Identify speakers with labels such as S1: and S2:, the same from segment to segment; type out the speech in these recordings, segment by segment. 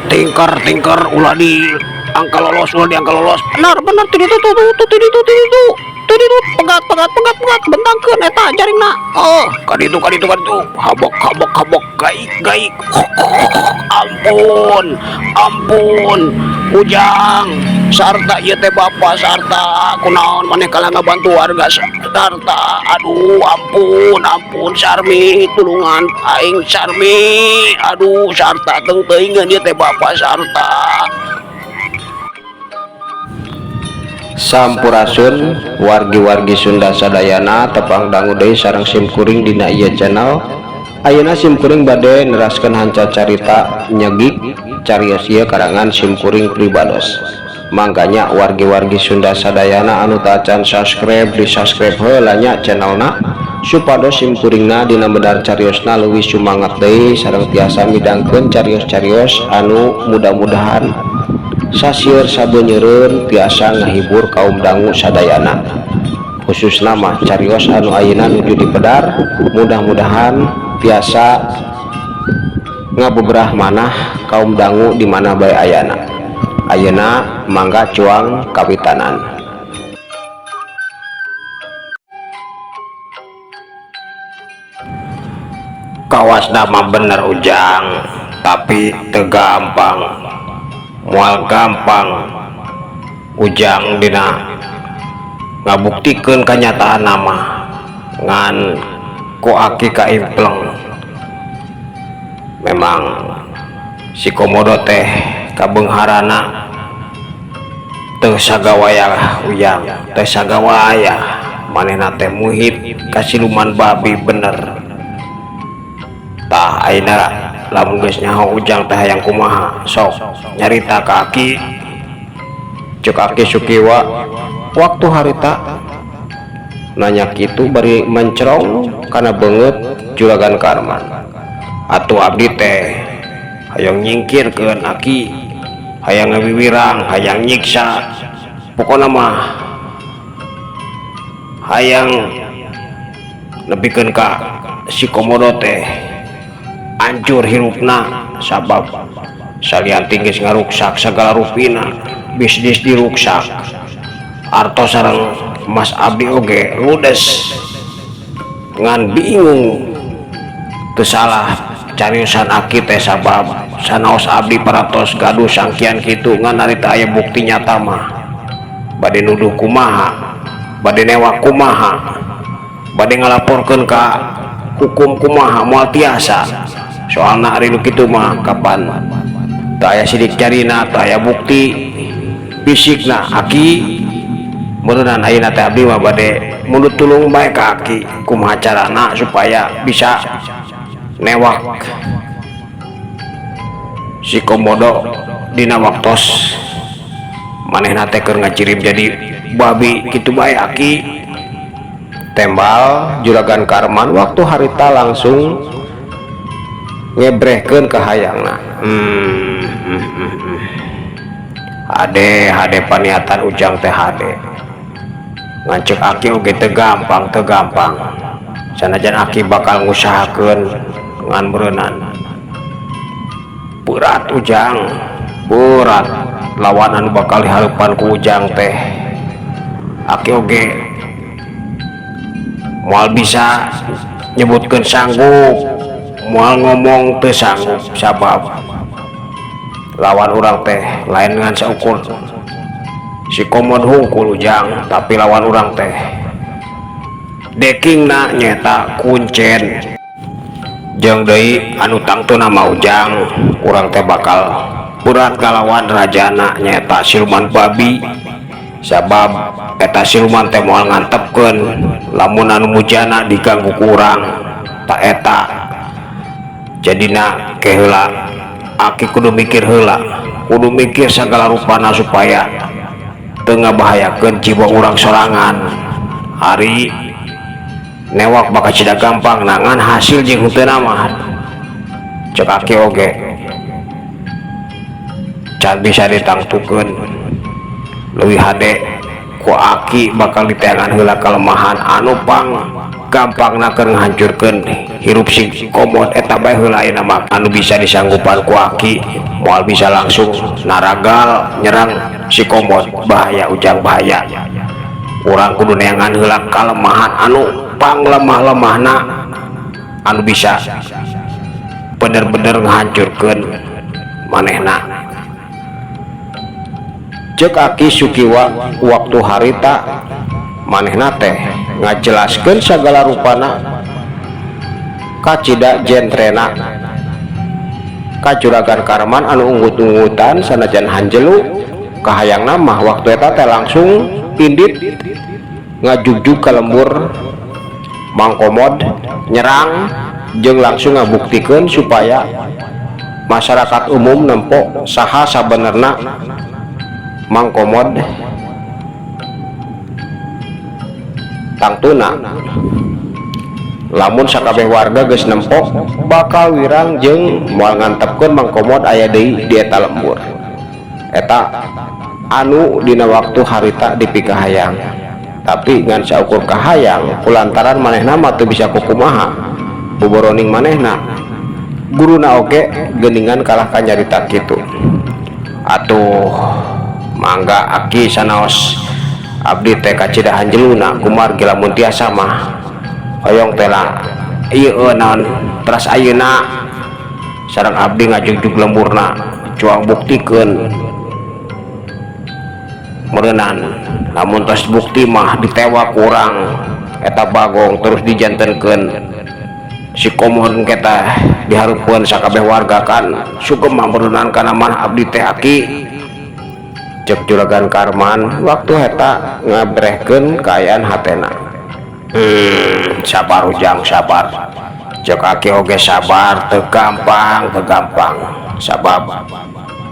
S1: Tingker tingker, ulah di angka lolos, ulah di angka lolos. Benar benar, tuh itu tuh tuh tuh itu tuh itu tuh itu, pegat pegat pegat pegat, bentangkeun eta jaringna. Oh, kaditu kaditu kaditu, habok habok habok, gaik gaik. Ampun ampun, Ujang sarta, ieu teh bapak sarta. Kunaon maneh kalah ngabantu warga sarta? Aduh, ampun ampun, Sarmi, tulungan aing, Sarmi. Aduh, sarta, teu teuingeun, ieu teh bapak sarta.
S2: Sampurasun wargi-wargi Sunda sadayana, tepang dangu deui sareng simkuring dina ieu channel. Ayeuna simkuring bade neraskeun hanca carita nyegik carios ieu karangan simkuring pribados. Mangkanya wargi-wargi Sunda sadayana anu tacan subscribe, di subscribe heula nya channelna, supados simkuringna dina medar cariosna leuwih sumangat deui sareng tiasa midangkeun carios-carios anu mudah-mudahan sasieur sabenyeureun tiasa ngahibur kaum dangu sadayana, khususna mah carios anu ayeuna nuju dipedar, mudah-mudahan tiasa ngabeberah manah kaum dangu di mana bae ayana. Ayeuna mangga cuang kawitanan.
S1: Kawas nama bener, Ujang, tapi teu gampang, moal gampang, Ujang, dina ngabuktikeun kenyataan nama ngan ku aki kaimpleng. Memang si komodo teh kabeungharana teu sagawayah, Ujang, teu sagawayah. Manehna teh muhit ka siluman babi bener. Tah, ayeuna lamun geus nyaho, Ujang teh hayang kumaha? Sok nyarita ka aki,
S2: Cek aki Sukiwa waktu harita nanya kitu bari mencrong kana beungeut Juragan Karman.
S1: Atuh abdi teh hayang nyingkirkeun, aki, hayang ngawiwirang, hayang nyiksa, pokona mah hayang nepikeun ka si komodo teh hancur hirupna, sabab salian tinggi ngaruksak segala rupina, bisnis diruksak, artos sareng Mas abdi oge ludes. Ngan bingung, teu salah cariusan aki teh, sabab sanaos abdi paratos gaduh sangkian kitu, ngan harita aya bukti nyata mah bade nuduh kumaha, bade newak kumaha, bade ngalaporkeun ka hukum kumaha, moal tiasa. Soalna ari nu kitu mah kapan teu aya sidik jarina, teu aya bukti fisikna, aki. Meureunan ayeuna teh abdi mah bade mundut tulung bae ka aki, kumaha carana supaya bisa newak si komodo dina waktos manehna teh keur ngacirib jadi babi kitu bae, aki.
S2: Tembal Juragan Karman waktu harita langsung ngebrehkeun ka hayangna.
S1: Hade hade paniatan Ujang teh hade, ngan cek aki oge teu gampang, teu gampang. Sanajan aki bakal ngusahakeun, ngan meureunan berat, Ujang, berat lawan anu bakal dihareupan ku Ujang teh. Aki oge Moal bisa nyebutkeun sanggup, moal ngomong teu sanggup, sabab lawan urang teh lain dengan saukur si Komod hungkul, Ujang, tapi lawan urang teh dekingna nyaeta kuncen. Jeung deui anu tangtuna mah, Ujang, urang teh bakal berat kalawan rajana, nyaeta siluman babi, sabab eta siluman teh moal ngantepkeun lamun anu mujana diganggu ku urang. Tah eta jadina ke heula aki kudu mikir heula, kudu mikir segala rupana supaya teu ngabahayakeun jiwa urang sorangan. Ari newak bakal tidak gampang, nangan hasil jeung henteu mah cek aki oge can bisa ditangtukeun. Leuwih hade ku aki bakal diteangan heula kelemahan anu pang gampang keur ngahancurkeun hirup si Komod. Eta bae heula ayeuna mah anu bisa disanggupan ku aki. Moal bisa langsung naragal nyerang si Komod, bahaya, Ujang, bahaya. Urang kudu neangan heula kalemahan anu pang lemah-lemahna anu bisa bener-bener ngahancurkeun manehna, cek aki Sukiwa. Waktu harita manehna teh ngajelaskeun segala rupana kacida jentrena ka Juragan Karman anu unggut-unggutan sanajan hanjelu. Kahayang mah waktu eta teh langsung indit ngajugjug ka lembur Mang Komod, nyerang jeung langsung ngabuktikeun supaya masyarakat umum nempo saha sabenerna Mang Komod. Tangtuna lamun sakabeh warga geus nempo bakal wirang jeung moal ngantepkeun Mang Komod aya deui di eta lembur. Eta anu dina waktu harita dipikahayang, tapi ngan saukur kahayang kulantaran manehna mah teu bisa kukumaha boboroning manehna. Guruna oge geuningan kalah ka nyarita kitu. "Atuh mangga, aki, sanaos abdi teh kacida hanjeluna kumargi lamun tiasa mah hoyong teh lah ieu naon teras ayeuna sareng abdi ngajugjug lemburna, cuang buktikeun meureunan lamun tos bukti mah ditewak kurang eta bagong, terus dijantenkeun si Komod kita dihareupeun sakabeh warga, kan sugem mah meureunan kana manah abdi teh, aki," cek Juragan Karman waktu eta ngabrehkeun kaayaan hatena. Sabar, Ujang, sabar. Cek aki oge sabar, teu gampang, teu gampang, sabab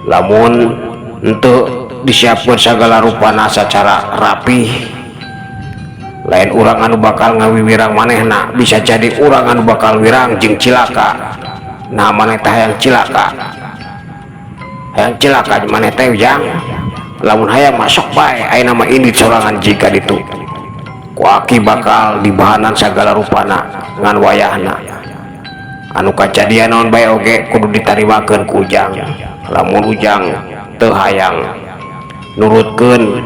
S1: lamun henteu disiapkeun sagala rupana secara rapih, lain urang anu bakal ngawiwirang manehna, bisa jadi urang anu bakal wirang jeung cilaka. Nah, maneh teh hayang cilaka, hayang cilaka maneh teh, Ujang? Lamun hayang masuk bae ayeuna mah indit sorangan jika ditu. Ku aki bakal dibahanan sagala rupana, ngan wayahna anu kajadian naon bae oge kudu ditarimakeun ku Ujang. Lamun Ujang teu hayang nurutkeun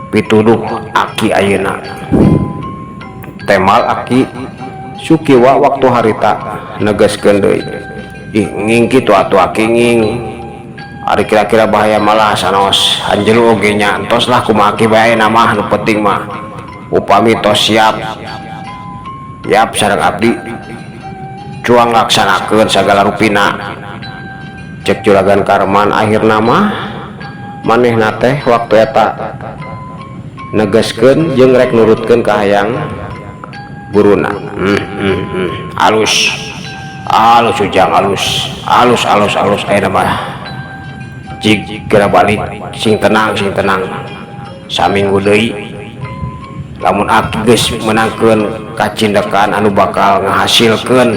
S1: pituduh aki ayeuna, temal aki Sukiwa waktu harita negeskeun deui. "Ih, nging kitu atuh, aki, nging. Ari kira-kira bahaya malah sanaos hanjelu oge nya entos lah, kumaha aki bae ayeuna mah. Nu penting mah upami tos siap yap sareng abdi cuang laksanakeun sagala rupina," cek Juragan Karman. Akhirna mah manehna teh waktu eta negeskeun jeung rek nurutkeun kahayang guruna. Alus, alus, Ujang, alus, alus, alus, alus. Ayeuna mah jig geura balik, sing tenang, sing tenang. Saminggu deui lamun aki geus menangkeun kacindekan anu bakal ngahasilkeun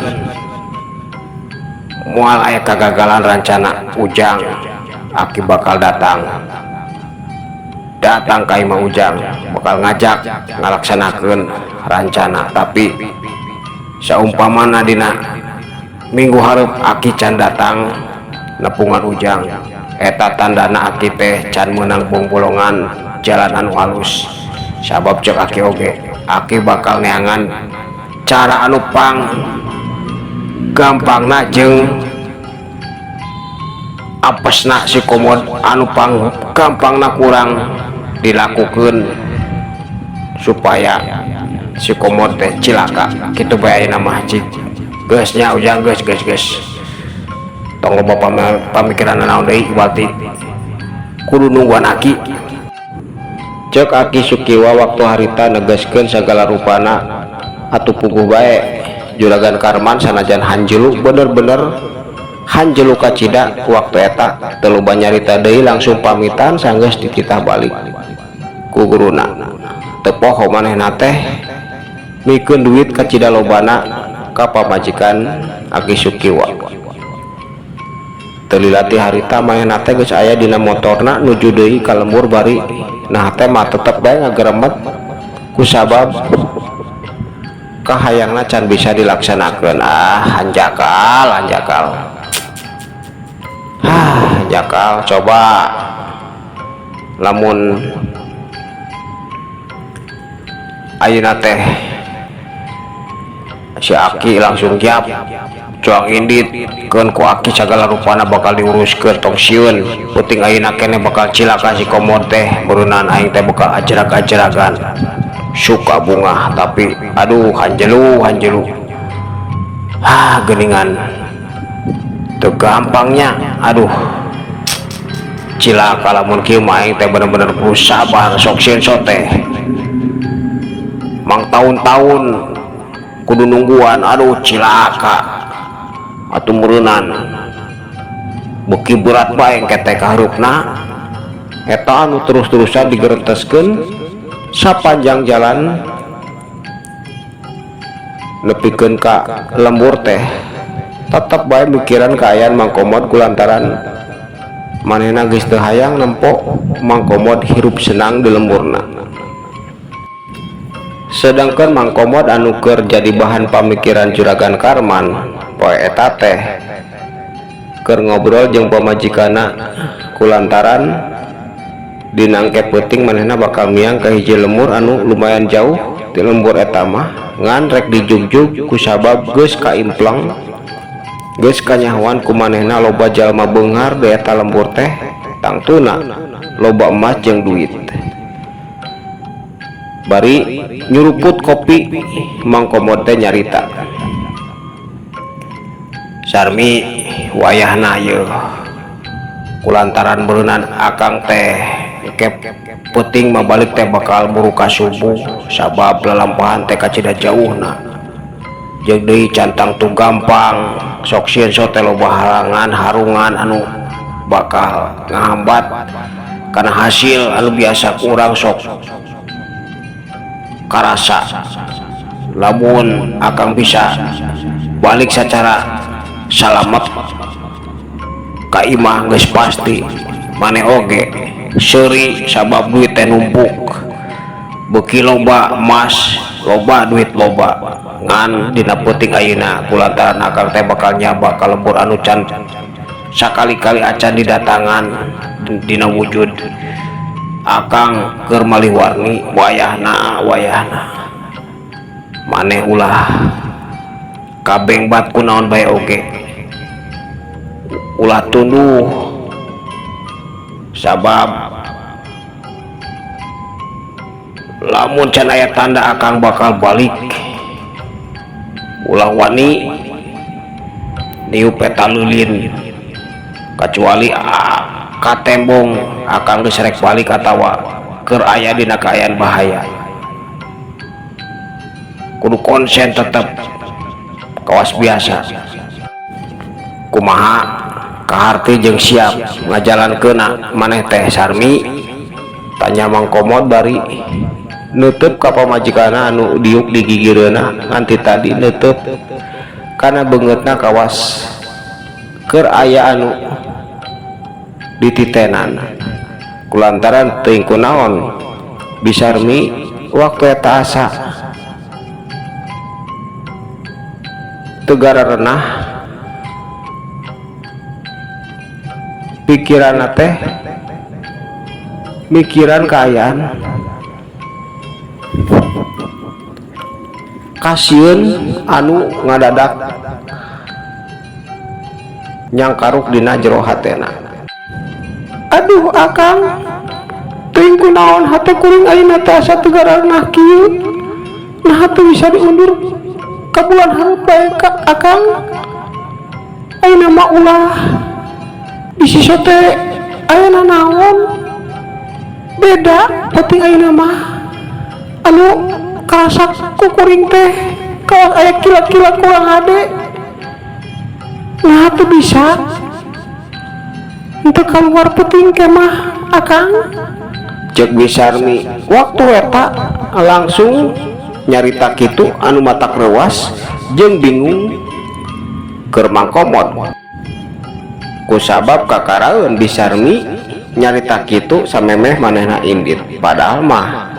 S1: moal aya kagagalan rancana Ujang, aki bakal datang, datang ka imah Ujang, bakal ngajak ngalaksanakeun rancana. Tapi saumpamana dina minggu hareup aki can datang nepungan Ujang, eta tandana aki teh can meunang bongbolongan jalan anu halus, sabab cek aki oge Aki bakal neangan cara anu pang gampangna jeung apesna si Komod anu pang gampangna kurang dilakukeun supaya si Komod teh cilaka kitu bae ayeuna mah cik. Geus nya Ujang, geus geus geus. Tong loba pamikiran naon deui, berarti kudu nungguan Aki. Cek Aki Sukiwa waktu harita negaskeun sagala rupana atuh puguh bae Juragan Karman sanajan hanjelu bener-bener hanjelu kacida waktu eta teu loba nyarita deui langsung pamitan sanggeus dititah balik ku guruna. Teu poho manehna teh mikeun duit kacida lobana ka pamajikan Aki Sukiwa. Teu lila ti harita manehna teh geus aya dina motorna nuju deui ka lembur bari nah teh mah tetep bae ngageremet kusabab kahayangna can bisa dilaksanakeun. Ah, hanjakal, hanjakal. Ah, hanjakal coba lamun ayeuna teh si Aki langsung giap cuang indit keun ku Aki sagala rupana bakal diuruskeun tong sieun penting ayeuna keneh bakal cilaka si Komod teh beureunan aing teh bakal ajrag-ajragan suka bungah tapi aduh hanjelu hanjelu ah geuningan teu gampangnya aduh cilaka lamun kieu mah aing teh bener-bener kudu sabar sok sieun sok teh mang tahun-tahun kudu nungguan aduh cilaka atuh meureunnan beuki berat bae engke teh kaharupna eta anu terus-terusan digerenteskeun sapanjang jalan nepikeun ka lembur teh tetep bae mikiran kaayaan Mang Komod kulantaran manehna geus teu hayang nempo Mang Komod hirup senang di lemburna. Sedangkan Mang Komod anu keur jadi bahan pamikiran Juragan Karman poe eta teh keur ngobrol jeung pamajikanna kulantaran dina engke peuting manehna bakal miang ka hiji lembur anu lumayan jauh ti lembur eta mah ngan rek dijugjug kusabab geus kaimpleng geus kanyahoan ku manehna loba jalma beunghar di eta lembur teh tangtuna loba emas jeung duit. Bari nyuruput kopi Mang Komod teh nyarita Sarmi wayahna yeuh kulantaran beureunan akang teh engke peuting mah balik teh bakal buru ka subuh sabab lalampahan teh kacida jauhna jeung deui can tangtu gampang sok sieun sok teh loba halangan harungan anu bakal ngahambat kana hasil anu biasa kurang sok karasa lamun akang bisa balik secara salamet ka imah geus pasti maneh oge seuri sabab duit teh numpuk beuki loba emas loba duit loba ngan dina peuting ayeuna kulantaran akang teh bakal nyaba ka lembur anu can sakali-kali acan didatangan dina wujud akang keur malih warni wayahna wayahna maneh ulah kabeng bat kunaon bae oge ulah tunduh sabab lamun can aya tanda akang bakal balik ulah wani niup eta lilin kecuali katembong akang geus rek balik atawa keur aya dina kaayaan bahaya kudu konsen tetep kawas biasa kumaha kaharti jeung siap ngajalankeunna maneh teh Sarmi tanya Mang Komod bari nutup ka pamajikanna anu diuk di gigireunna nganti tadi nutup kana beungeutna kawas keur aya anu dititenan kulantaran teuing kunaon Bisarmi waktu eta asa tegara renah pikiranna teh mikiran kaayaan.
S2: Kasieun anu ngadadak nyangkaruk dina jero hatena. Aduh Akang, teuing kunaon hate kuring ayeuna teh asa teu gararenah kieu. Naha teu bisa diundur ka bulan hareup bae ka Akang. Ayeuna mah ulah bisi sote aya nanaon beda penting ayeuna mah anu karasa ku kuring teh kawas aya kilat-kilat kurang hade. Nah, teu bisa untuk keluar peuting ke mah, Akang.
S1: Cek Bi Sarmi waktu eta langsung nyarita kitu anu matak reuas jeung bingung keur Mang Komod kusabab kakaraeun Bi Sarmi nyarita kitu samemeh manehna indit, padahal mah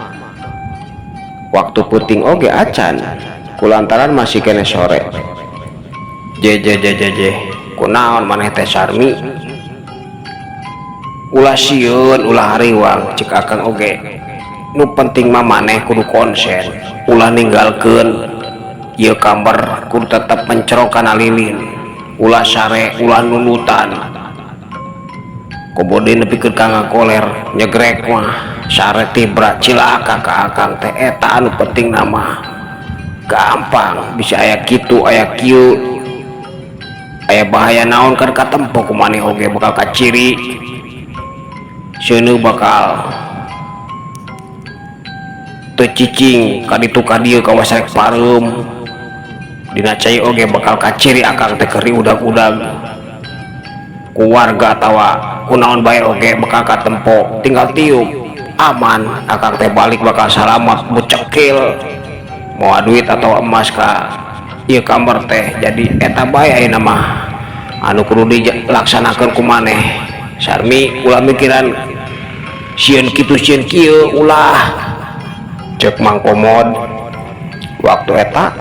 S1: waktu peuting oge acan kulantaran masih keneh sore. Je je je je je, kunaon maneh teh, Sarmi? Ulah sieun, ulah hariwang, cek Akang oge nu penting mah maneh kudu konsen, ulah ninggalkeun ieu kamar, kudu tetep mencerong kana lilin, ulah sare, ulah nundutan. Komo deui nepikeun ka ngagoler nyegrek mah sare tibra cilaka ka Akang teh. Eta anu penting nama gampang bisa aya kitu aya kieu, aya bahaya naon kan katempo ku maneh oge bakal kaciri seuneu, bakal teu cicing ka ditu ka dieu, kawas rek pareum dina cai oge bakal kaciri Akang teh keur udag-udag ku warga atawa kunaon bae oge bakal katempo, tinggal tiup aman. Akang teh balik bakal salamat, mucekil mawa duit atau emas ka ieu kamar teh. Jadi eta bae ayeuna mah anu kudu dilaksanakeun ku maneh, Sarmi, ulah mikiran sieun kitu sieun kieu, ulah, cek Mang Komod waktu eta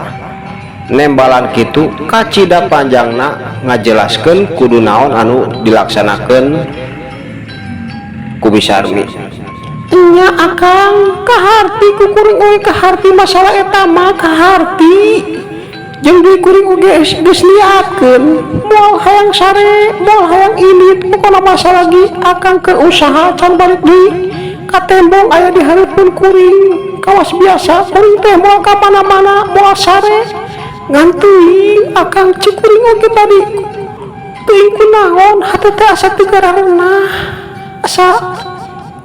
S1: nembalan kitu kacida panjangna ngajelaskeun kudu naon anu dilaksanakeun ku Bi Sarmi.
S2: Nya Akang, kaharti ku kuring oge, kaharti masalah eta mah, kaharti jeung duit kuring oge geus niatkeun moal hayang sare, moal hayang indit. Pokona masalah lagi Akang keur usaha can balik deui, katembong aya di hareupeun kuring, kawas biasa kuring teh moal ka mana-mana, moal sare. Ngan teuing Akang, cek kuring oge tadi teuing kunaon hate teh asa teu gararenah, asa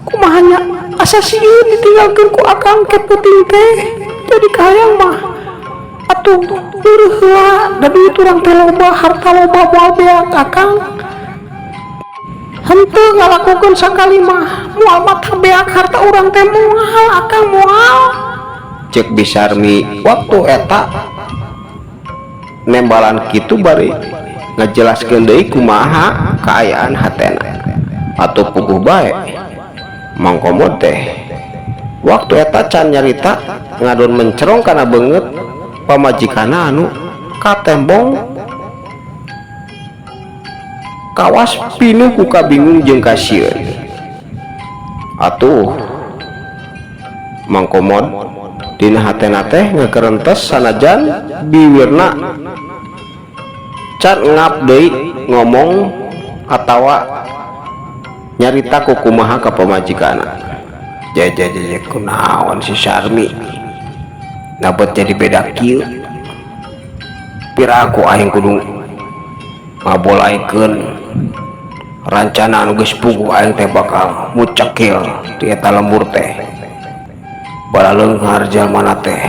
S2: kumaha nya, asa sieun ditinggalkeun ku Akang ke peuting teh. Jadi kahayang mah atuh eureun heula da duit urang teh loba, harta loba, moal beak Akang. Henteu ngalakukeun sakali mah moal mata beak harta urang teh, moal Akang, moal.
S1: Cek Bi Sarmi waktu eta nembalan kitu bari ngajelaskeun deui kumaha kaayaan hatena. Atau puguh bae Mang Komod teh waktu eta can nyarita ngadon mencerong kana beungeut pamajikanna anu katembong kawas pinuh ku kabingung jeung kasieun. Atuh Mang Komod dina hatena teh ngakerentes sanajan biwirna can ngap deui ngomong atawa nyarita ku kumaha ka pamajikanna. Je je je je, kunaon si Sarmi nabet jadi beda kieu? Piraku aing kudu ngabolaikeun rancana anu geus puguh aing teh bakal mucekil di eta lembur teh. Balaleunghar jalmana teh,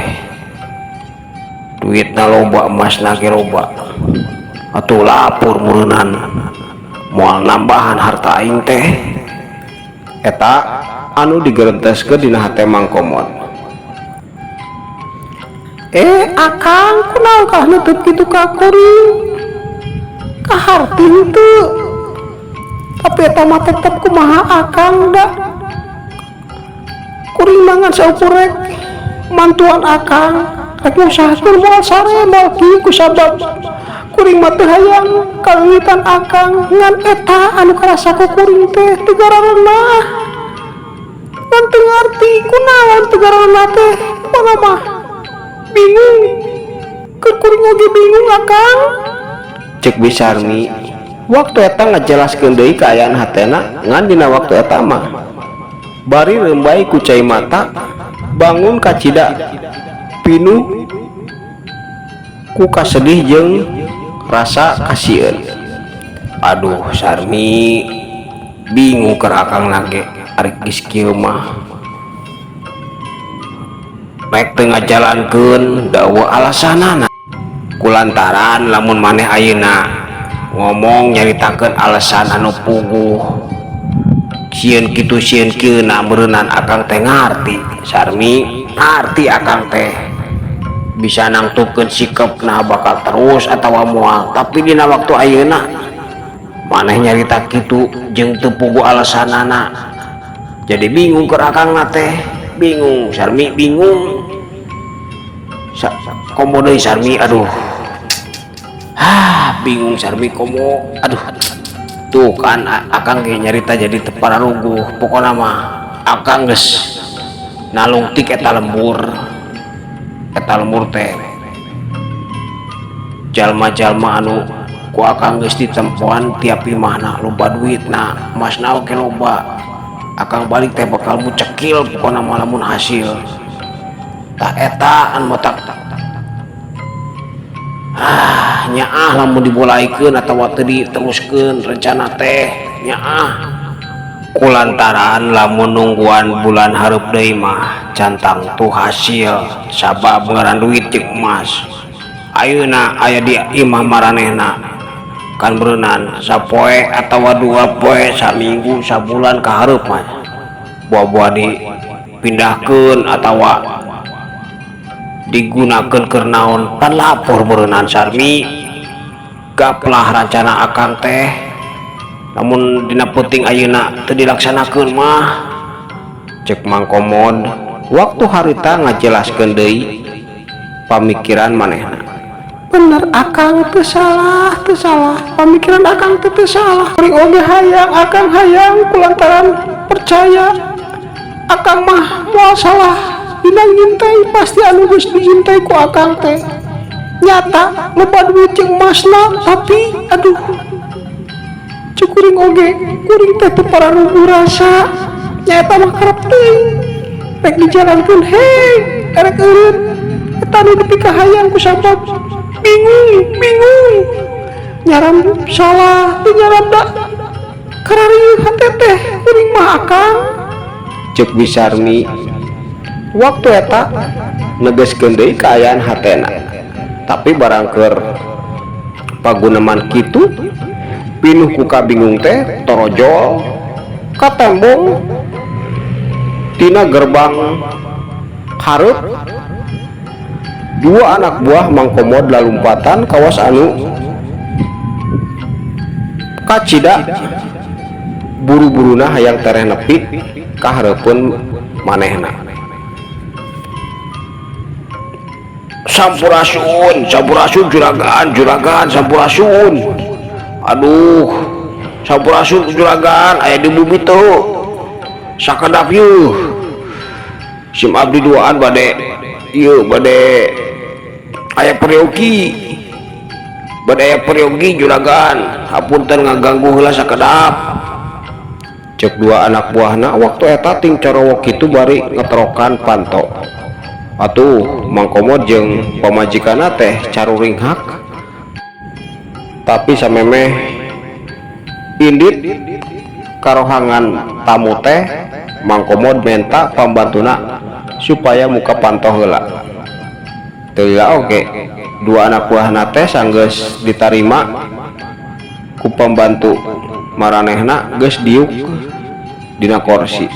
S1: duitna loba, emasna ge loba, atuh lapur mureunan moal nambahan harta aing teh. Eta anu digerenteskeun dina hate Mang Komod.
S2: Eh Akang, kunaon kah nutup kitu ka kuring? Kaharti henteu? Tapi eta mah tetep kumaha Akang, da kuring mah ngan saukur rek mantuan Akang, rek ngusahakeun moal sare moal kieu kusabab kuring mah teu hayang kaleungitan Akang. Ngan eta anu karasa ku kuring teh teu gararenah, ngan teu ngarti kunaon teu gararenah teh. Pokona mah Bingung, keur kuring oge bingung, Akang, cek Bi Sarmi. Waktu eta ngajelaskeun deui kaayaan hatena, ngan dina waktu eta mah bari rembay ku cai mata bangun kacida pinuh ku kasedih jeung rasa kasieun. Aduh Sarmi, bingung keur Akang ge arek geus kieu mah rek teu ngajalankeun dawa alasanana, kulantaran lamun maneh ayeuna ngomong nyaritakeun alasan anu puguh sieun kitu sieun kieu na, meureunan Akang teh ngarti, Sarmi, ngarti. Akang teh bisa nangtukeun sikapna bakal terus atawa moal, tapi dina waktu ayeuna maneh nyarita kitu jeung teu puguh alasanana, jadi bingung keur Akang teh. Bingung, Sarmi, bingung. Komo deui, Sarmi. Aduh, ah, bingung, Sarmi. Komo, aduh, tuh kan Akang ge nyarita jadi teu pararuguh. Pokona mah Akang geus nalungtik eta lembur, eta lembur teh jalma-jalma anu ku Akang geus ditempoan tiap imahna loba duitna, emasna oge loba. Akang balik teh bakal mucekil pokona mah lamun hasil. Tah, eta anu matak ah nyaah lamun dibolaikeun atawa teu diteruskeun rencana teh nyaah, kulantaran lamun nungguan bulan hareup deui mah can tangtu hasil, sabab ngaran duit jeung emas ayeuna aya di imah maranehna kan berenang sapoe atawa 2 poe, saminggu, sabulan ka hareup mah buah-buah dipindahkeun atawa digunakan keur naon pan lapor berenang. Sarmi, gaplah rencana Akang teh namun dina penting ayeuna teu dilaksanakeun mah, cek Mang Komod. Waktu harita ngajelaskeun deui pamikiran manehna. Bener, Akang teu salah, teu salah pamikiran Akang teh, teu salah. Kuring oge hayang, Akang hayang, kulantaran percaya Akang mah moal salah dina ngintai. Pasti anu geus diintai ku Akang teh nyata loba duit jeung emasna. Tapi aduh, cek kuring oge, kuring teh teu pararuguh rasa nyata mah karep teuing rek dijalankeun hei erek eureun. Eta nu dipikahayang ku sabab bingung, bingung nyaram salah teu nyaram da kararieu hate teh kuring mah, Akang, cek Bi Sarmi. Waktu eta negeskeun deui kaayaan hatena, tapi barang keur paguneman kitu pinuh ku kabingung teh torojol katembong tina gerbang hareup dua anak buah Mang Komod lalumpatan kawas anu kacida buru-buruna hayang tereh nepi ka hareupeun manehna. Sampurasun, sampurasun, juragan, juragan, sampurasun. Aduh, sampurasun, juragan. Aya di bumi tuh sakedap yeuh sim abdi duaan bade ieu, bade aya peryogi, bade aya peryogi, juragan. Hapunten ngaganggu heula sakedap, cek dua anak buahna. Waktu eta ting corowok kitu bari ngeterokan panto. Atuh Mang Komod jeung pamajikanna teh caruringhak, tapi samemeh indit karohangan tamu teh Mang Komod menta pambantuna supaya muka panto heula. Teu lila oge dua anak buahna teh sanggeus ditarima ku pambantu maranehna geus diuk dina korsi.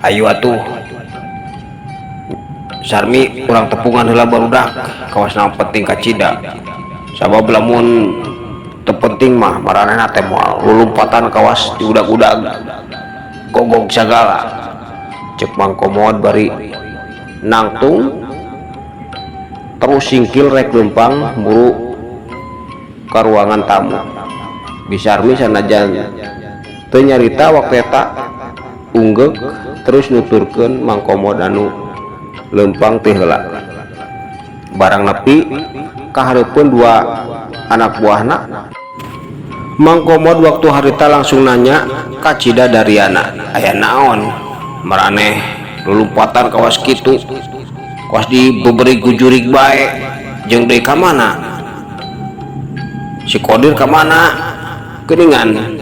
S2: Ayo atuh, Sarmi, urang tepungan heula barudak, kawas penting kacida, sabab lamun teu penting mah maranehna teh moal lulumpatan kawas diudag-udag gogog sagala, cek Mang Komod bari nangtung terus singkil rek leumpang muru ka ruangan tamu. Bi Sarmi sanajan teu nyarita waktu eta unggeuk terus nuturkeun Mang Komod anu leumpang teh heula. Barang nepi kahareupeun dua anak buahna, Mang Komod waktu harita langsung nanya kacida Dariana, "Aya naon maraneh lulumpatan kawas kitu, kawas dibeberi jurig bae? Jeung deui ka mana si Kodir, ka mana? Geuningan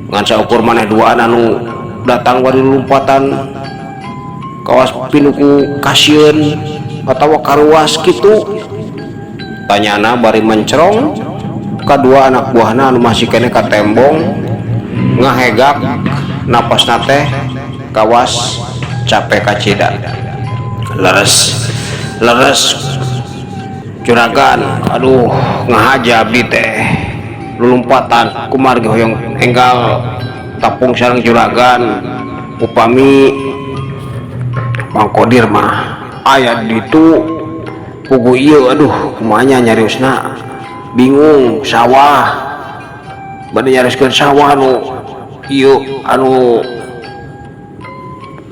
S2: ngan saukur maneh duaan anu datang bari lompatan, kawas pinuh ku kasieun atawa karuas kitu," tanyana bari mencerong kedua anak buahna anu masih keneh katembong ngahegak napasna teh kawas capek kacida. "Leres, leres, Juragan. Aduh, ngahaja abdi teh lulumpatan kumargi hoyong enggal tapung sareng juragan. Upami Mang Kodir mah aya ditu puguh ieu. Aduh, kumaha nya nyariosna, bingung. Sawah, bade nyarioskeun sawah anu ieu, anu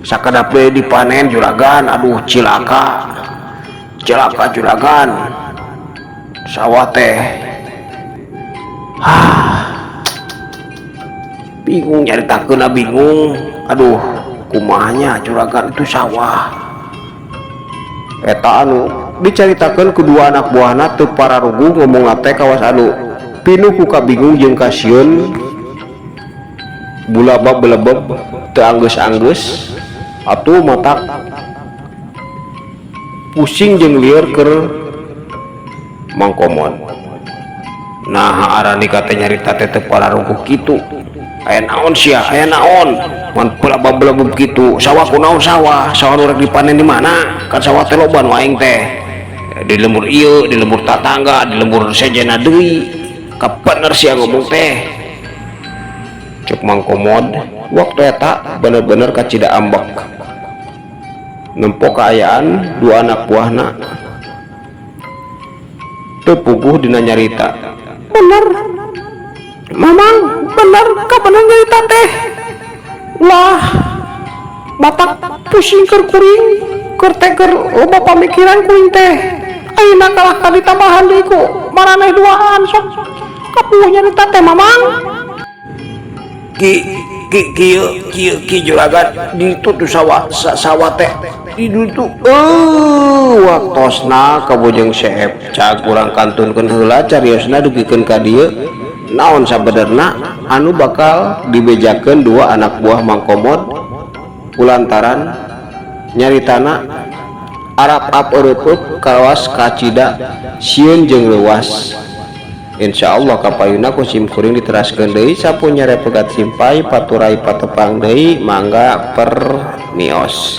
S2: sakedap deui dipanen, Juragan. Aduh, cilaka, cilaka, Juragan, sawah teh. Hah, bingung nyaritakeunna, bingung. Aduh, kumaha nya, Juragan, itu sawah eta." Anu dicaritakeun kedua anak buahna teu pararuguh ngomong teh, kawas anu pinuh ku kabingung jeung kasieun, bulabab belebeb teu anggeus-anggeus. Atuh matak pusing jeung lieur keur Mang Komod. "Nah, arani teh nyarita teh teu pararuguh kitu. Aya naon sia? Aya naon man pelabab belebeb kitu? Sawah kunaon? Sawah, sawah nu rek dipanen di mana? Kan sawah teh loba nu aing teh, di lembur ieu, di lembur tatangga, di lembur sejenna deui. Kabener sia ngomong teh," cek Mang Komod. Waktu eta bener-bener kacida ambek nempo kaayaan dua anak buahna teu puguh dina nyarita.
S3: "Bener, Mamang, bener, kabener nyarita teh lah. Matak pusing keur kuring, keur teh keur loba pamikiran kuring teh. Ayeuna kalah ka ditambahan deui ku maraneh duaan. Sok kapuh nyarita teh, Mamang."
S1: "Ki, ki, kieu, kieu, ki, Juragan, di itu tuh sawah, sawah teh di ditu." Eh, waktosna kabujeng seep cag, urang kantunkeun heula cariosna dugikeun ka dieu. Naon sabenerna anu bakal dibejakeun dua anak buah Mang Komod kulantaran nyaritana arap-ap eureupeup kawas kacida sieun jeung leuwas? Insya Allah kapayuna ku sim kuring diteraskeun deui. Sapunyere pegat simpay paturay patepang deui, mangga permios.